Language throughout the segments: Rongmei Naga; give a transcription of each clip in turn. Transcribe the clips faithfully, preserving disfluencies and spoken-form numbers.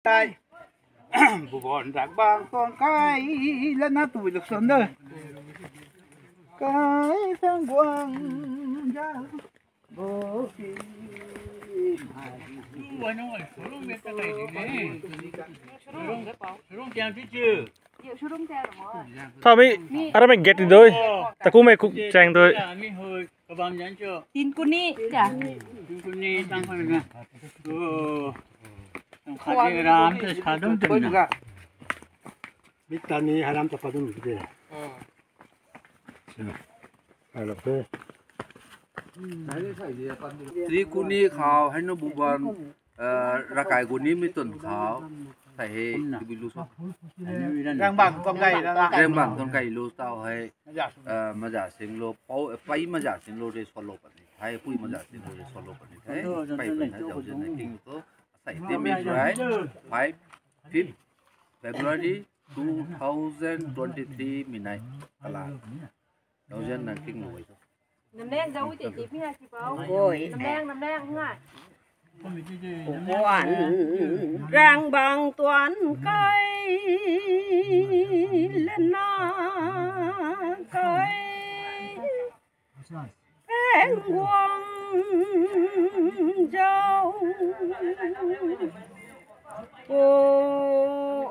Tai. Bubon rak bang tuang kai la na tu lu son de. Kai sang guang ja. Bo ki. Tha mi, ara mi get doi. Taku mi kuk chang doi. Tin kuni, ya. Tin kuni tang khat na. Oh. Tang khat ni ram te sa dum tin na. Mit ta ni haram ta pa dum de. Ai lak the. Tri kuni khou hei nu bubon, eh, rakai kuni mi tun khou. Thei hei, tibi lu so. Rang bang tuang kai la. Rang bang tuang kai lu tau hei. Eh, maza sing lo, pau, eh, pai maza sing lo de solo puni. Hei, pui maza sing lo de solo puni. Hei, pai pai na jau zin na king to. Asai te mi rai. Five, fifth February two thousand twenty-three minai. Kala. Thousand na king lo. Namleng zau ti ti pi na ki pau. Oi. Namleng, namleng ngai. Tuan, rang bang tuan kai, lana kai, peng guang zau. O,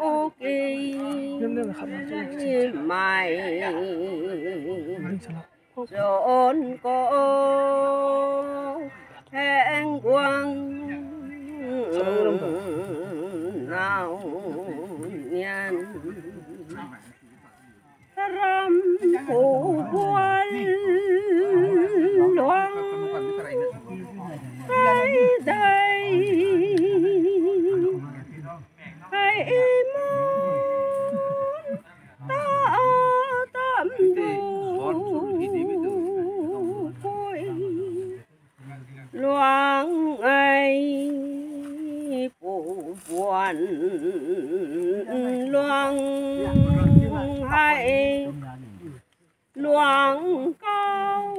o, ki, mai. Zon ko heng guang nau nian. Ram pu buan luang kai dai. Ai i mun ta tam du pui luang ai pu buan luang ai luang kau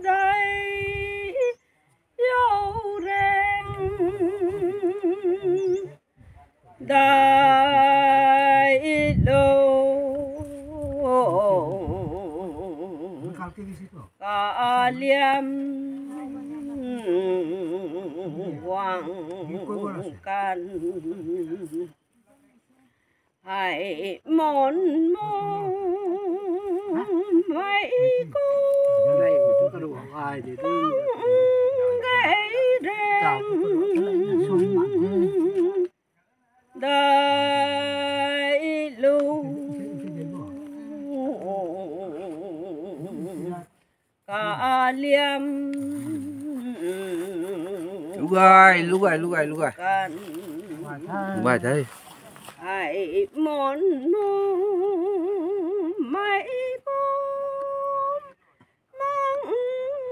dai yo reng dai lo ka liam guang kan. Hai mon mon mai ku gai reng dai lu ka liam. Lugai, lugai, lugai, lugai. Kan. Lugai thei. Ai mon nu mai bum mang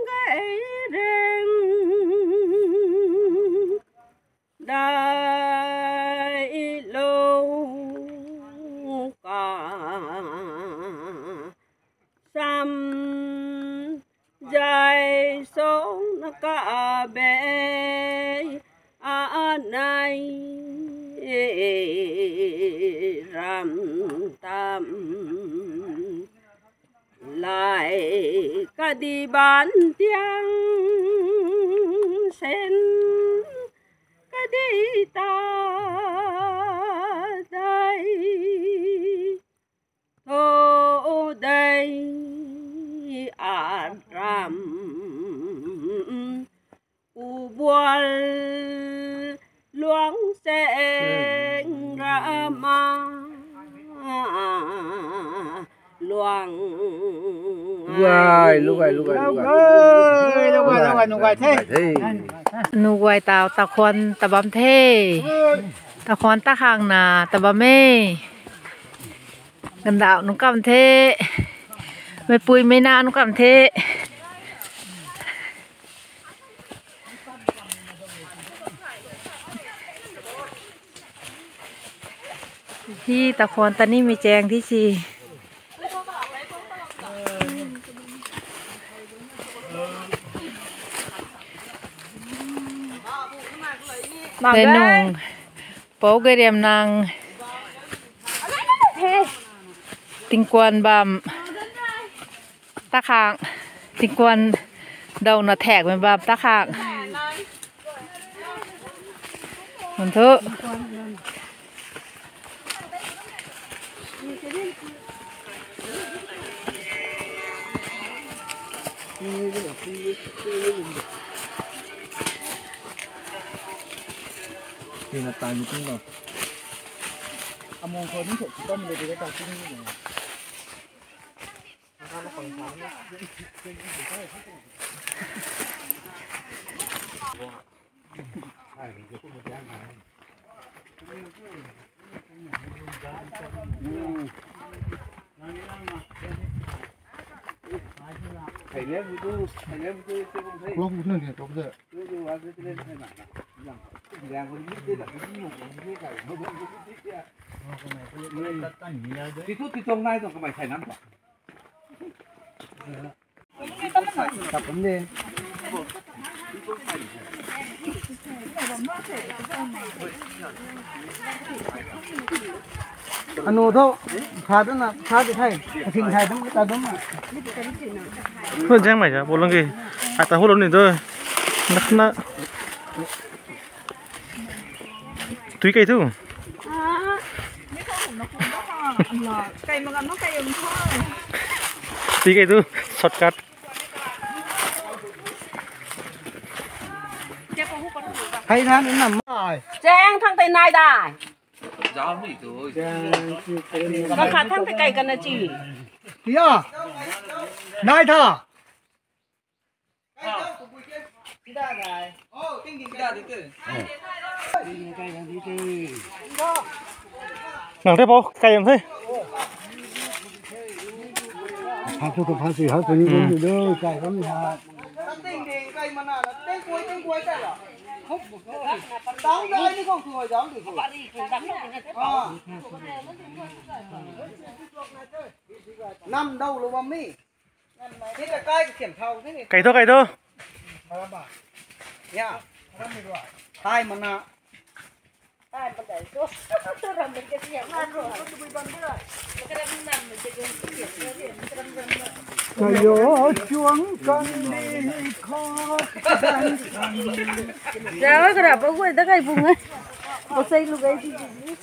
gai reng. Dai lo ka sam zai song na ka bei a nai ram tam. Lai kadi ban tiang sen kadi ta dai tho dai aram. Ubual luang seng rama luang. Lugai, lugai, lugai, lugai. Lugai, lugai, lugai, lugai the. Lugai the. Nugai tau, ta khwan, ta bam the. Ta khwan, ta khang na, ta bam e. Gandau nung kam the. Mei pui, mei na nung kam the. Hi ta khwan ta ni mi cheng thi si. Nung, Pou Gayriam nang, tingkuan bam, ta khang, tingkuan dauna thakmei bam, ta khang. Mun thu. Tina tai ni tinglo. Among khou ni thu chitom le de ta ting ni. Titu titong nai tong kamei sai nam ta. Anu thu, kha dana, kha di thei, kasing thei dum, ta dum. Thu jeng mai ja, bolang ki. Ata hu lo ni tu. Nak na. Tui kei thu. Tui kei thu, shortcut. Hei than nam mai. Cheng thang tei nai dai. Kakhat thang tei kai kana chi. Tia. Nai tha. Nang tei pou, kai ang the. Pha thu ka pha si, ha thu ni. Hmm. Ni do, kai kam ni ha. Nam dau lo bam ni. Kai thu, kai thu. Ya. Thai mana. Kayo chuang kan di kho. Jawa kara pa guay da kai bung ai. Pasai lu gai di di.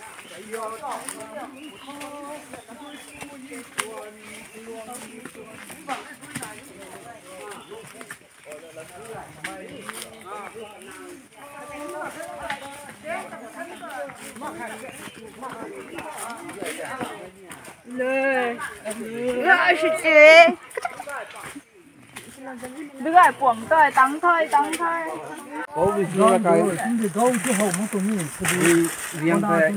Dui gay puang toi, tang thoi, tang thoi. Kau bi si la kai. Kum di gau si hou ma kum ni. Ui, riang kai.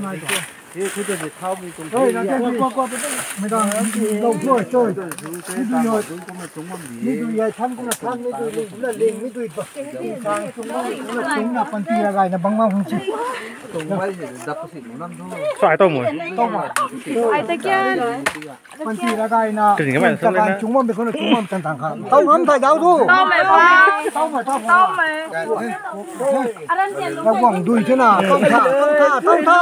Hei, khu ta de thau bi kum. Oi, na kwa kwa kwa. Mei dang, dau thoi, thoi. Ni dui yoi. Ni dui yai than kum na than, ni dui ling kum na ling, ni dui ba. Sang kum na kum na kum na panty la gay na bang ma hung si. Tung bai si, dap si, nam thu. Sai tau mo. Tau mo. Ai ta kya? Panty la gay na. Kring ka bai sa le na. Chung bam de khou na chung bam tang tang kha. Tau ngam thai dau thu. Tau mei pa. Tau mei, tau mei. Tau mei. Aran tian lu. Ravguangc dui the na. Tau tha, tau tha, tau tha.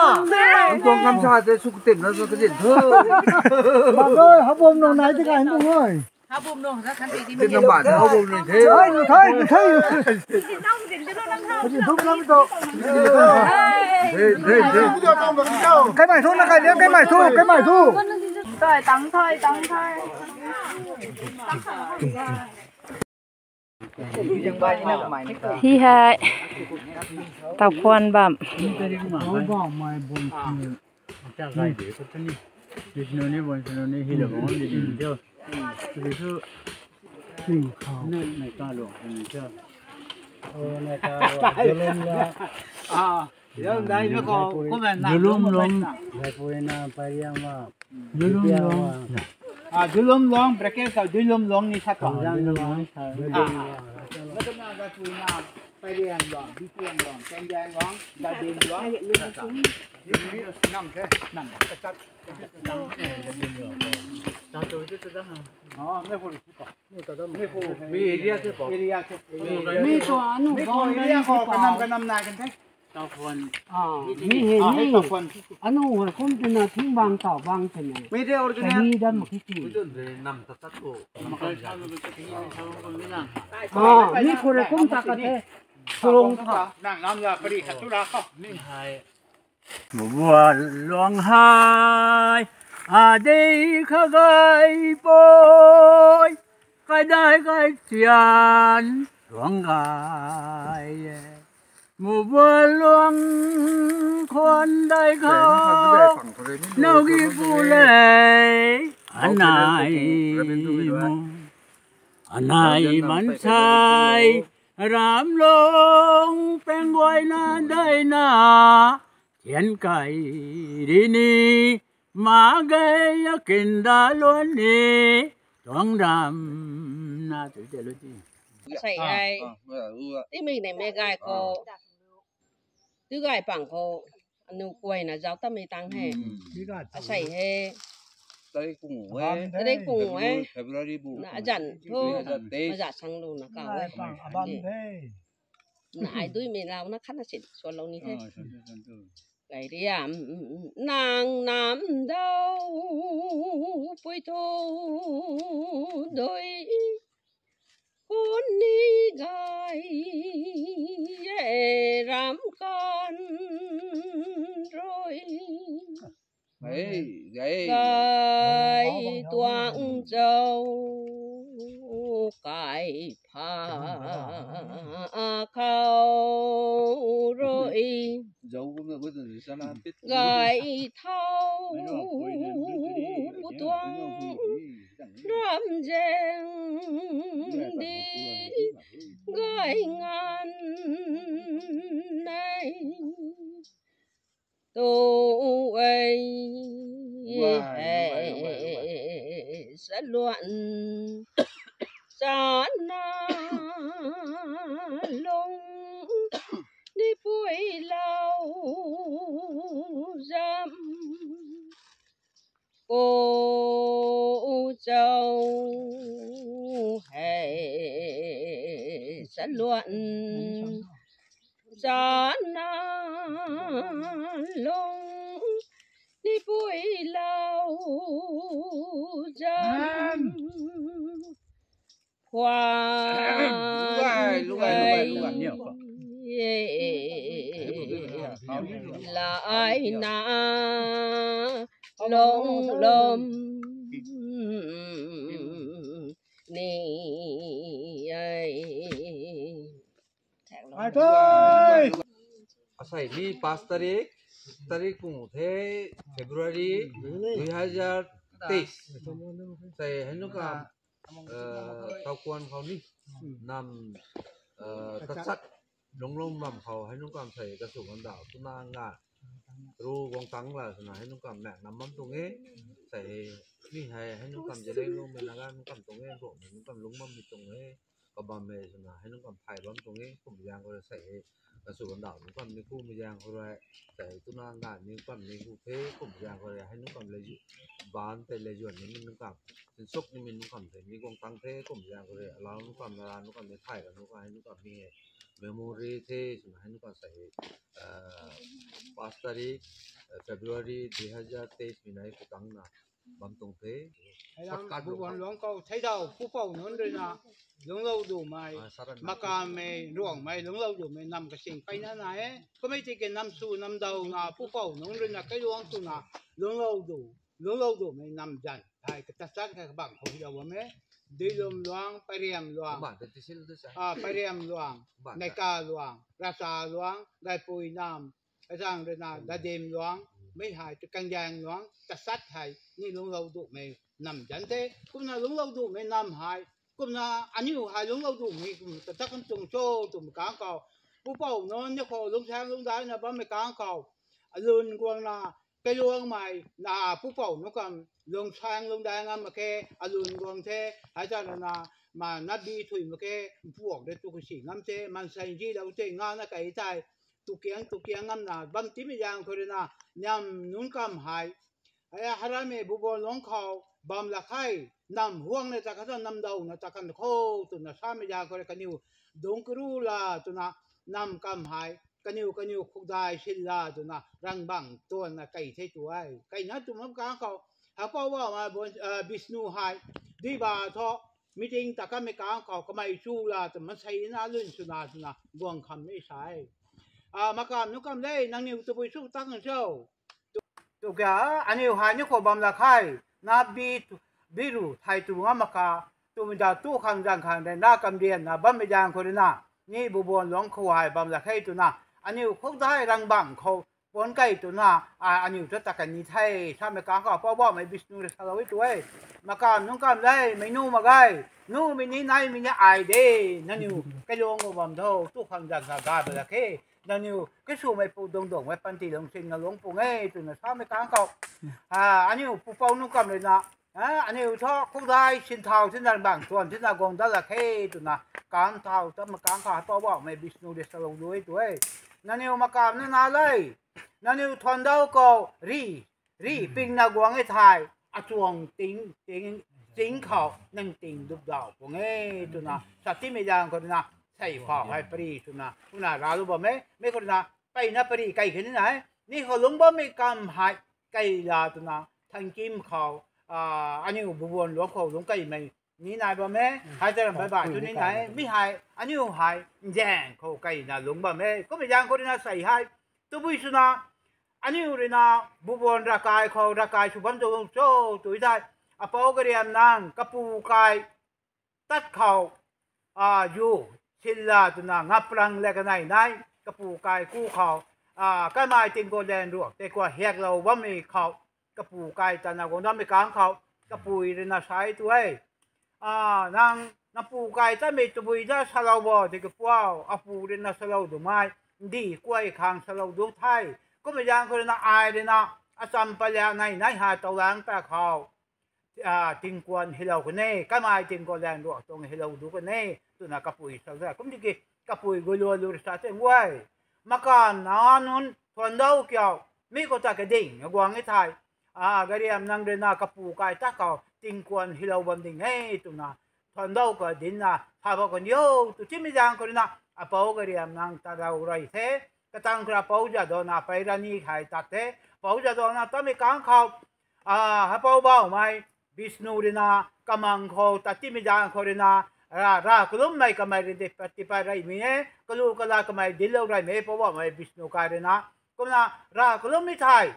Ang tuang kam sa te suk tem na so ka jin thu. Ba doi, ha bom nung nai te kai bung oi. Ha bom nung, ha kan ti di. Din na ma, ha bom nung the. Oi, nu thai, nu thai. Ka jin thu lam to. Hey, hey, hey. Kai mai thu na kai liang, kai mai thu, kai mai thu. Thoi, tang thoi, tang thoi. Hi hei. Tau khuan bam. Zulum long. Zulum long. Ah, Zulum long, bracket khou Zulum long ni sa khou. Ah, ah. Pariang long, Bipiang long, Kanjang long, Gading long. Nam the, nam. Oh, me phu. Me phu. Me area the. Area the. Me to anu, me to area khou kanam kanam na kan the. Taphon. Ah, mi hei ni. Taphon. Anu hoi kum tina thing bang tau bang tina. Mi de original. Kahi dam ki ti. Nam ta tat ko. Ah, mi kore kum ta ka the. Sulung ta. Nang nam la pari khat tu la ko. Mi hai. Mubua luang hai, adei kha gai poi, kai dai kai tian luang gai e. Mubua luang khwan dai khou, nau gi bu lei, anai mu, anai mansei, ram long peng guay na dai na, Thian kai ri ni, ma gei a kin da luan ni, tuang ram na tu te lu ti. Asei hei, timei nei mei gay khou, tu gay pang khou, anu kuay na zauc tamei tang hei. Asei hei, tarik kung e, tarik kung e, February bu, na azan thu, maza sang lu na ka e. Na ai dui mei lau na khat na sin suan lou ni the. Gay riam nang nam dau pui thu dui kun ni gay e ram kan rui. Gay tuang zau kai pha khou rui. Gay thau pu tuang ram zeng di gay ngan nei. Tu ei hei sa luan sana long ni pui lau zam ko zau hei sa luan sana long ni pui lau zam khwan luai luai luai luai lai na long lom ni ai. Asei ni pas tarik, tarik pung the February dui hazar teis. Asei hei nunc kam, eh, taukuan khou ni nam, eh, tachat lungclung bam khou hei nunc kam asei kasu kan dau tuna nga ru guang tang la swna hei nunc kam mak nam bam tuang e. Asei hei ni hei hei nunc kam jaleng lungmei na ga nunc kam tuang e, ruangmei nunc kam lungc bammei tuang e. Kabam e swna hei nunc kam thay bam tuang e, kum zaeng khou rui sei hei, kasu kan dau nunc kam ni kum zaeng khou rui, sei tuna nga ni kam ni hu the, kum zaeng khou rui hei nunc kam le ban tei le zuan ni nunc kam, sinsuk ni nunc kam the, ni guang tang the, kum zaeng khou rui alau nunc kam, nara nunc kam ni thay kan nunc kam, hei nunc kam ni hei memory the swna hei nunc kam sei hei, ah, pas tarik, ah, February dui hazar teis mi nai khutang na bam tuang the. Heilam shortcut bu lou guan khou. Luang khou theidau pupouc nunc rui na lungclou dumei, ah, saran makamei, ruangmei, lungclou dumei nam kasing peyna na e. Kumei tiki nam sw nam dau na pupouc nunc rui na kailuang swna lungclou du, lungclou dumei nam zan hei katachat hei kabang khou hilou bam e. Duilum luang, Pariam luang, ah, Pariam luang, Neika luang, Rasa luang, Gaipui nam, azang rui na Dadim luang, mei hei tu Kangyang luang, tachat hei ni lungclou dumei nam zan the. Kumna lungclou dumei nam hei, kumna aniu hei lungclou dumei kum tachat kan tuang cho twmei kang khou, pupouc nunc ni khou lungcsaeng lungcdai na bammei kang khou, alun guang na, kailuangmei na pupouc nunc kam lungcsaeng lungdai ngam mak khe, alun guang the, hei ta na, ma na bi thui mak khe, mpuak de tu kasi ngam the, mansei zilou the, nga na kai thei, tukiang tukiang ngam na bam timei zaeng khou rui na, nam nunc kam hei, hei haramei bubuan luang khou bam la khe, nam huang na ta kha ta nam dau na ta kan khou twna samei zaeng khou rui kaniw dungc karu la twna nam kam hei kaniw kaniw khukdai sila twna rangbang tuanna kei the tu e. Keina twmei kang khou, Hapoubauhmei Bishnu hei, Diba thu, meeting ta kamei kang khou kamei chu la tw mansei na lun swna swna guang kham ni sa e. Makam nunc kam le, nangniw tabui su tang cho. Tu kha, aniu hei ni khou bam la khe, na bi, bi ru thei tu ngam mak kha, twmei da tu khang zang khang de na kamrianna bammei zaeng khou rui na, ni bubuan luang khou hei bam la khe twna, aniu khukdai rangbang khou puan kei twna, aniu ta ta kan ni the samei kang khou Poubauhmei Bishnu rui salou e tu e. Makam nunc kam le, mei nu mak ge, numei ni naimei ni ai de, nangniw kailuang khou bam tho, tu khang zang kha ga ba la khe, nangniw kaswmei pu dungc dungcmei panty lungsinna luang pung e twna samei kang khou, aniu pupouc nunc kam rui na, aniu thu khukdai sinthau tina bang tuan tina guang dat la khe twna, kang thau ta makang khou Poubauhmei Bishnu rui salou du e tu e. Nangniw makam na na le, nangniw thuandau khou ri, ri pingna guang e thei, achuang ting, ting, ting khou nang ting dup dau pung e twna sa timei zaeng khou rui na, sei phau hei pari twna kumna ralou bam e, mei khou rui na, peyna pari kei khe ni na e, ni khou lungc bammei kam hei, kei la twna, thangkim khou, aniu bubuan luang khou lungc keimei ni nai bam e, hei ta ram bai bai tu ni nai, mi hei, aniu hei, nzaeng khou keina lungc bam e, kummei zaeng khou rui na sei hei, tabui swna, aniu rui na, bubuan ravkai khou, ravkai sw bam tu cho, tu thei, Apou Gariam Nang, kapu kai, tat khou, a, yu, sila twna ngaprang le kanei nai, kapu kai ku khou, a, kamei tingkua lan ruak, tei kua hiaklou bammei khou, kapu kai tana guang dammei kang khou, kapui rui na sa e tu e. A, nang, nang pu kai tatmei tabui da salou bo, tiki puau, apu rui na salou dumei, ndi kuay khang salou du the. Kummei zaeng khou rui na ai rui na, acham palia nei nei ha towlang ta khou, a, tingkuan hilou kan e, kamei tingkuan lan ruak tuang hilou du kan e, twna kapui sa e. Kum tiki, kapui guay lua lu rui sa te nguay. Makam na nunc, thuandau kiu, mi khou ta kading, guang e thei. A, Gariam Nang rui na kapu kai tat khou, tingkuan hilou bam ding e, twna. Thuandau khou dinna, sa bam kan diu, tu timei zaeng khou rui na, Apou Gariam Nang ta rau rui the, katang khou rui Apou Jadonang pei rani hei tat the, Apou Jadonang tatmei kang khou, a, Hapoubauhmei, Bishnu rui na, kamang khou, tat timei zaeng khou rui na, ra, ra kalummei kamei rui di, tipat reymei e, kalu kala kamei dinclou reymei e, Poubauhmei Bishnu kai rui na, kumna, ra kalummei thei,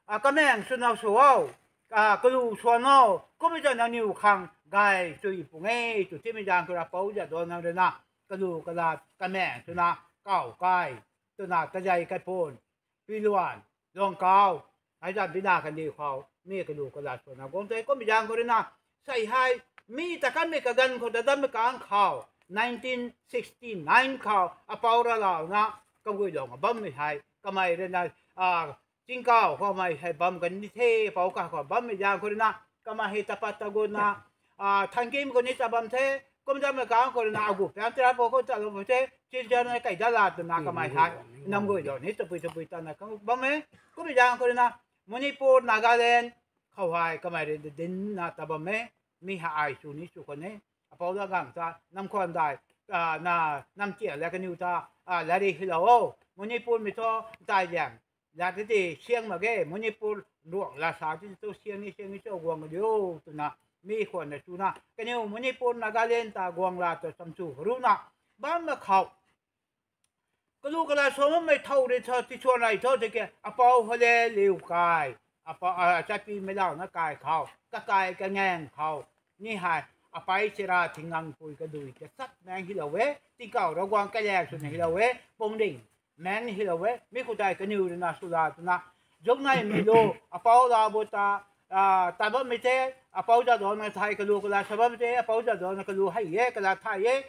a, kamaeng swna sw o, a, kalu swan o, kummei ta nangniw khang gay chui pung e, tu timei zaeng khou rui Apou Jadonang rui na, kalu kala kamaeng swna, kau kai, twna kazei kaipun, piluan, luang kau, hei zan bina kandiu khou, mi kalu kala swna guang tei kummei zaeng khou rui na, sei hei, mi ta kanmei kaganv khou ta dammei kang khou, nineteen sixty nine khou, Apou ralouna, kaguay luang bammei hei, kamei rui na, a, tingkauh khoumei hei bam kan ni the, Apou ka khou bammei zaeng khou rui na, kamei hei tapat ta gutna, a, thangkim khou ni ta bam the, kum dammei kang khou rui na, agu piang tira pou khou ta lou the, children na kai dat la twna kamei hei, nam guay lou ni tabui tabui tana kang bam e, kummei zaeng khou rui na, Manipur, Nagaland, khou hei kamei rui dinna ta bam e, mi hei ai sw ni sw khwan e, Apou Lagang ta, nam khwan dai, a, na, nam tia la kaniw ta, a, lari hilou o, Manipur mei thu, tai liang, la tei siang mak ge, Manipur ruang la sa ti tu siang ni siang ni cho guang diu, twna, mi khwan na chuna, kaniw Manipur, Nagaland ta guang la ta cham chu runa, bam mak khou. Kalu kala swan bammei thow rui tho, ti swan rei tho, tiki, Apou Hale Liu kai, Apou, a, Chapi Meilauna kai khou, kakai kangaeng khou, ni hei, apei Chira Thingnangpui kadui kachat maeng hilou e, tingkauh Ravguangc kaliak swna hilou e, pungding maeng hilou e, mi khou tei kaniw rui na sw la twna, Zukneimeilu, Apou Labu ta, a, tat bammei the, Apou Jadonang thei kalu kala sa bammei the, Apou Jadonang kalu hei e, kala thay e,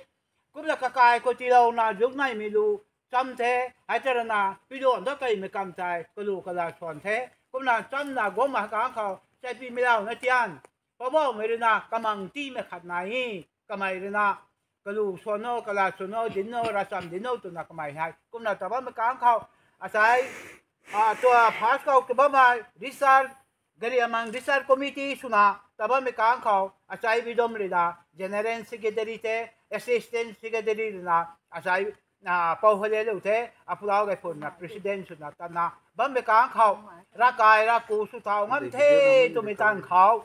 kumna kakai khou tiilouna Zukneimeilu cham the, hei ta rana, piduan dat keimei kam tei, kalu kala swan the, kumna chamna guangmei kang khou, Chapi Meilauna tian, Poubauhmei rui na, kamang tiimei khat nai e, kamei rui na, kalu swan o, kala swan o, dinc o, ravcham dinc o, twna kamei hei, kumna ta bammei kang khou, asei, a, tua pass khou ta bammei, research, Gariamang Research Committee swna, ta bammei kang khou, asei Bidom rui na, General Secretary the, Assistant Secretary rui na, asei Pou Hoilianlou the, apulau Gayphunna president swna tatna bammei kang khou, ravkai ravku sw thau ngam the twmei tang khou,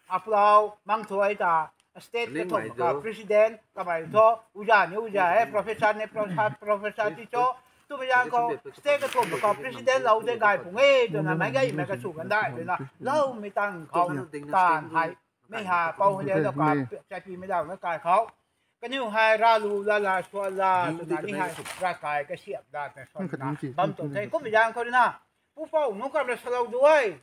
apulau Mangthuai ta state kathumh ka president kamei thu, uza ni uza e, professor ni professor, professor ti cho, twmei zaeng khou state kathumh ka president lou the gay pung e twna meic gaymei kasw gandai twna loumei tang khou, taanv hei, mi ha Pou Hoilianlou ka, chaipimei dauna kai khou, kaniw hei ralu lala suala twna ni hei ravkai kasiamh da twna suana bam tuang the. Kummei zaeng khou rui na, pupouc nunc kam rui salou du e.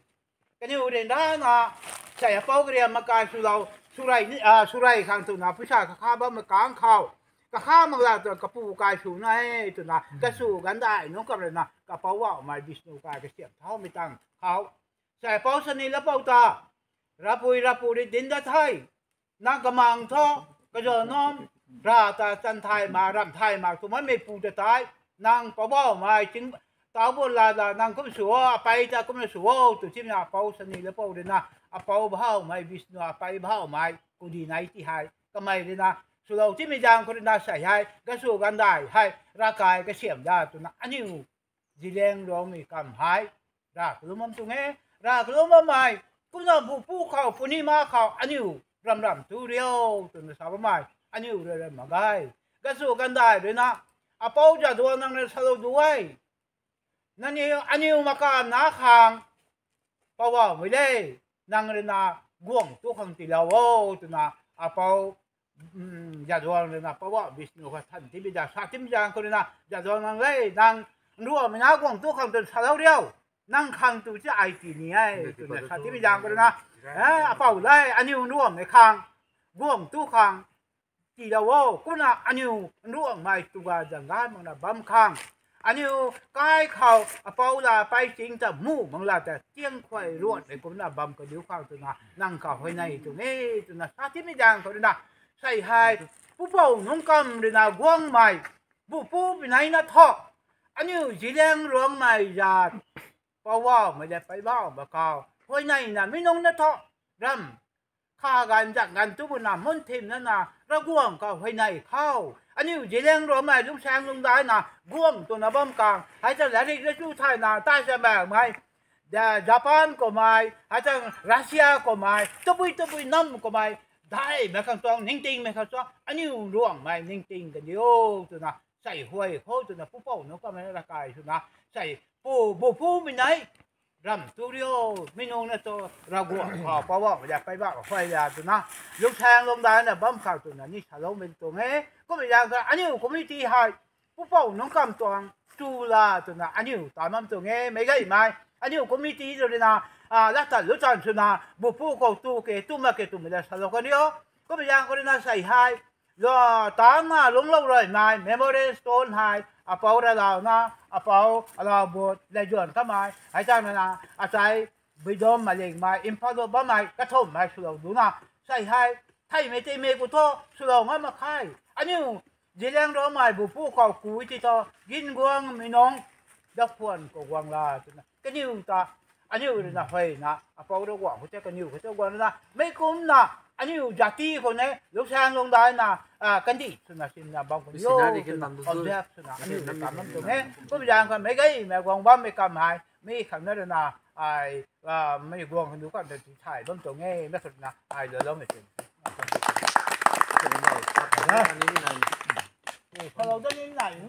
Kaniw ryanrana, sei apou kariam makai swlou, swrei ni, swrei khang twna puisa kakha bammei kang khou, kakha mak la twna kapu kai sw na e twna kasw gandai nunc kam rui na, kapouc Bauhmei Vishnu kai kasiamh thaumei tang khou, sei apou Sani Lapou ta, Ravpui Ravpu rui dinc dat the, nang kamang thu, kazanc nam, ra ta chan thay mak, ramh thay mak twmei meipu ta tei, nang Pou Bauhmei ching, tau bu lala nang kum sw o, apei ta kumna sw o tw timna apou Sani Lapou rui na, apou Bauhmei Vishnu, apei Bauhmei Kudinei ti hei kamei rui na, swlou timei zaeng khou rui na sei hei kasw gandai hei ravkai kasiamh da twna aniu Zeliangrongmei kam hei, rav kalum bam tuang e, rav kalum bammei, kumna bupu khou, punima khou aniu ramh ramh tu rio twna sa bammei aniu rui ram mak ge. Kasw gandai rui na, apou Jadonang rui salou du e. Nangniw aniu makamna khang, Pou Bauhmei le, nang rui na guang tu khang tiilou o twna, apou Jadonang rui na Pou Bauhmei Vishnu khou than timei da, sa timei zaeng khou rui na, Jadonang le, nang nruanghmei na guang tu khang twna salou rio, nang khang tu ti ai ti ni e twna sa timei zaeng khou rui na, apou le, aniu nruanghmei khang, guang tu khang tiilou o, kumna aniu nruanghmei tuga zang gay makna bam khang, aniu kai khou apou la pei ching ta mu mak la ta tiang khuay ruanhmei kumna bam kadiu khang twna nang khou huayney tuang e twna sa timei zaeng khou rui na, sei hei, pupouc nunc kam rui na guangmei, bupu pinaina thu, aniu Zeliangrongmei zat, Pou Bauhmei le Pei Bauhmei khou huayneyna mi nunc na thu, ramh kha ganv zak ganv tu bu na mun thimna na Ravguangc khou huayney khou, aniu Zeliangrongmei lungsaeng lungdaina guang twna bam khang, hei ta larik la chu thayna tai sa makmei, Japan kummei, hei ta Russia kummei, tabui tabui nam kummei, daihmei khang tuang, ningtingmei khang tuang, aniu nruanghmei ningting kaniw twna sei huay khou twna pupouc nunc kamei ravkai swna, sei pu, bupu mei nei, ramh tu rio, mi nunc na tu Ravguangc khou, Pou Bauhmei le Pei Bauhmei huay la twna, lungsaeng lungdaina bam khang twna ni saloumei tuang e. Kummei zaeng kha aniu committee hei, pupouc nunc kam tuang tu la twna aniu ta bam tuang e, meic gaymei aniu committee rui na, lattat lutan swna bupu khou tu ke, tu mak ke twmei la salou kan rio. Kummei zaeng khou rui na sei hei, tangna lungclou ruimei Memorial Stone hei apou Ralouna, apou Alou But, Leizuan kamei, hei tangna achai Buidom Malingmei, Imphal bammei kathumhmei swlou duna, sei hei, theimei teimei khou thu swlou ngam mak khe. Aniu Zeliangrongmei bupu khou ku ti thu, Ginguang, Minung, Dakhwan khou guang la twna kaniw ta, aniu rui na huayna apou Ravguangc khou tei kaniw khou tei guangna, meic kumna aniu jati khou ni lungsaeng lungdaina, kandih swna simna bam khou ni o twna, object swna aniu rui kam bam tuang e. Kummei zaeng kha meic gaymei guang bammei kam hei mi khang na rui na, ai, mei guang khang nu kan ta ti thay bam tuang e, mei khang na ai laloumei tuang. Hello, don't you like him?